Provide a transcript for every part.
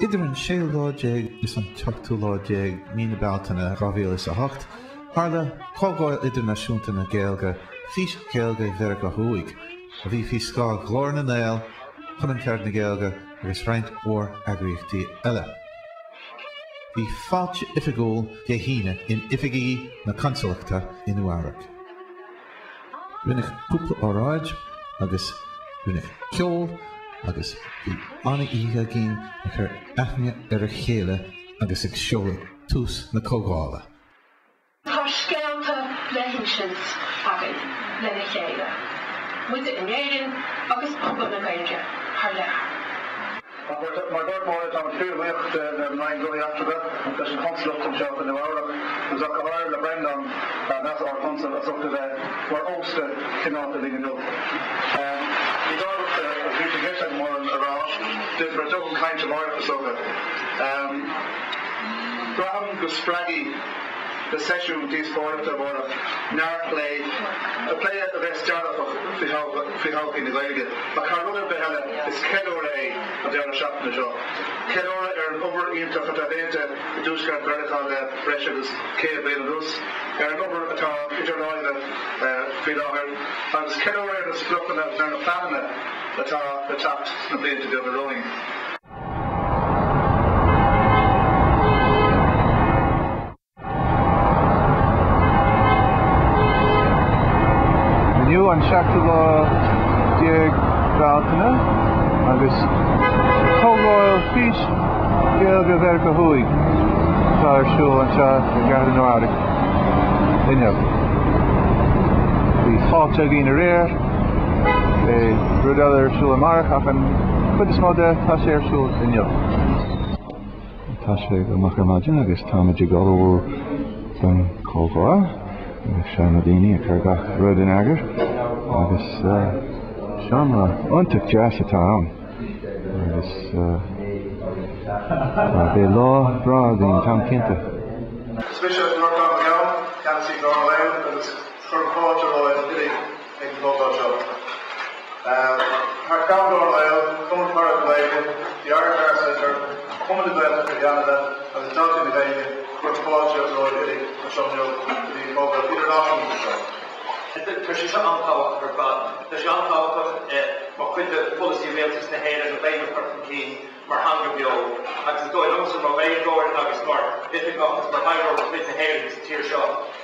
Idir an séú lá déag is an tseachtú lá déag mí na Bealtaine 2008, tharla Comhdháil Idirnáisiúnta na Gaeilge, Fís Ghaeilge Mheiriceá Thuaidh, a bhí faoi scáth Ghlór na nGael, Cumann Cearda na Gaeilge agus roinnt mhór eagraíochtaí eile. Bhí fáilte oifigiúil Dé hAoine in oifigí na Consalachta i Nua Eabhrac. Rinneadh cúpla óráid agus rinneadh ceol agus bhí an-oíche againn ag cur aithne ar a chéile agus ag seoladh tús na comhdhála. Tá scéalta le hinsint againn lena chéile, muide in Éirinn agus pobal na Gaeilge thar lear. Mar a dúirt Máire, táim fíorbhuíoch den Roinn Gnóthaí Eachtracha, leis an Chonsalacht anseo i Nua Eabhrac agus ach go háirithe le Breandán, Leas-Ard-Chonsal, as ucht a bheith mar ósta cineálta linn inniu. Ní gá domsa, agus bhí sé i gceist agam mórán a rá duit mar dóthain cainte amárach is dócha. Braithim go spreagfaidh na seisiúin díospóireachta amárach neart plé, plé a bheas dearfach faoi thodhchaí na Gaeilge. Ach thar rud ar bith eile, is ceiliúradh é an deireadh seachtaine seo. Ceiliúradh ar an obair iontach atá déanta i dTuaisceart Mheiriceá le breis agus 100 bliain anuas, ar an obair atá idir láimhe faoi láthair, agus ceiliúradh ar na spriocanna agus ar na pleananna atá le teacht sna blianta beaga romhainn. Inniu an seachtú lá déag Bealtaine agus Comhdháil Fís Gaeilge Mheiriceá Thuaidh atá ar siúl anseo i gcathair Nua Eabhrac inniu. Bhí fáilte againn aréir, beidh rud eile ar siúl amárach ach an chuid is mó de tá sé ar siúl inniu. Tá sé go moch ar maidin agus táimid ag ullmhú don chomhdháil agus seo na daoine ag cur gach rud in eagar agus seomra iontach deas atá ann agus beidh lá breá againn, táim cinnte. Is mise Lorcán Mac Gabhann, Ceannasaí Ghlór na nGael agus cuirim fáilte romhaibh uilig ag an gcomhdháil seo. Thar ceann Ghlór na nGael, Cumann Carad na Gaeilge, The Irish Arts Centre, Cumann na Gaeltachta Cheanada agus Daltaí na Gaeilge, cuirim fáilte romhaibh uilig anseo inniu go dtí an chomhdháil idirnáisiúnta seo. Tá sé seo an-tábhachtach ar fad. Tá sé an-tábhachtach mar chuid de pholasaí Rialtas na hÉireann an Ghaeilge a chur chun cinn mar theanga bheo agus is dóigh liomsa mar Ghaeilgeoir agus mar oifigeach agus mar thaidhleoir de chuid na hÉireann sa tír seo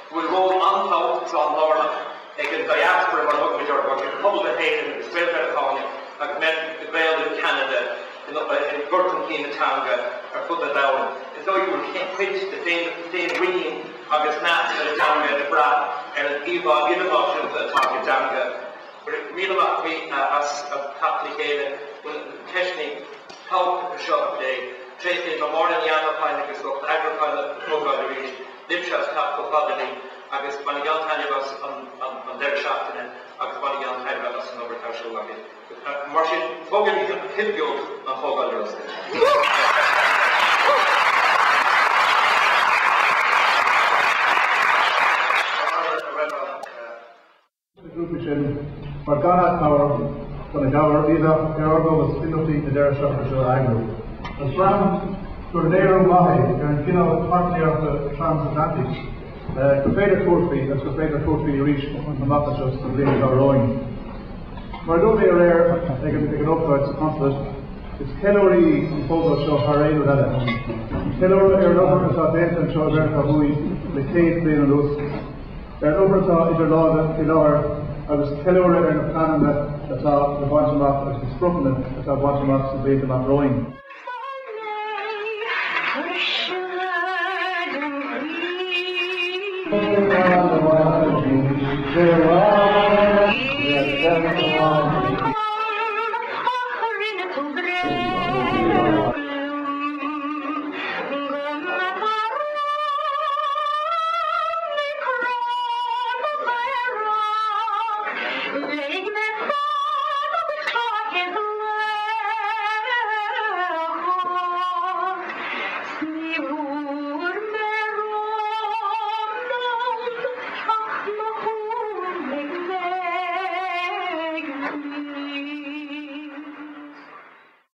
go bhfuil ról an-tábhachtach agus an-lárnach ag an diaspora mar a thugaimid orthu, agus ag pobal na hÉireann agus Gael-Mheiriceánaigh agus Gaeil i gCeanada i gcur chun cinn na teanga ar fud an domhain. Is dóigh go bhfuil cuid de féinmhuinín agus meas ar an dteanga ag brath ar an íomhá idirnáisiúnta atá ag an dteanga. Go raibh míle maith agaibh as teacht le chéile chun na ceisteanna tábhachtacha seo a phlé. Tréaslaím le Máire Ní Annracháin agus lucht eagrúcháin na comhdhála arís libhse as teacht chomh fada linn agus bainigí an-taitneamh as an deireadh seachtaine agus bainigí an-tairbhe as an obair atá ar siúl agaibh. Mar sin, fógraím go hoifigiúil an chomhdháil ar oscailt. na grúpaí sin, mar gan a gcabhair, gan a gcabhair, ní bheadh ar ár gcumas imeachtaí na deireadh seachtaine seo a eagrú. Agus braithim gur léiriú maith é ar an gcineál páirtnéireachta trasatlantaigh gur féidir tabhairt faoi agus gur féidir tabhairt faoi arís amach anseo sna blianta atá romhainn. Mar a dúirt mé aréir ag an ócáid sa Consulate, is ceiliúradh í an chomhdháil seo thar aon rud eile. Ceiliúradh ar an obair atá déanta anseo i Meiriceá Thuaidh le 100 bliain anuas, ar an obair atá idir lámha faoi láthair agus ceiliúradh ar na pleananna atá le baint amach agus na spriocanna atá bainte amach sna blianta amach romhainn.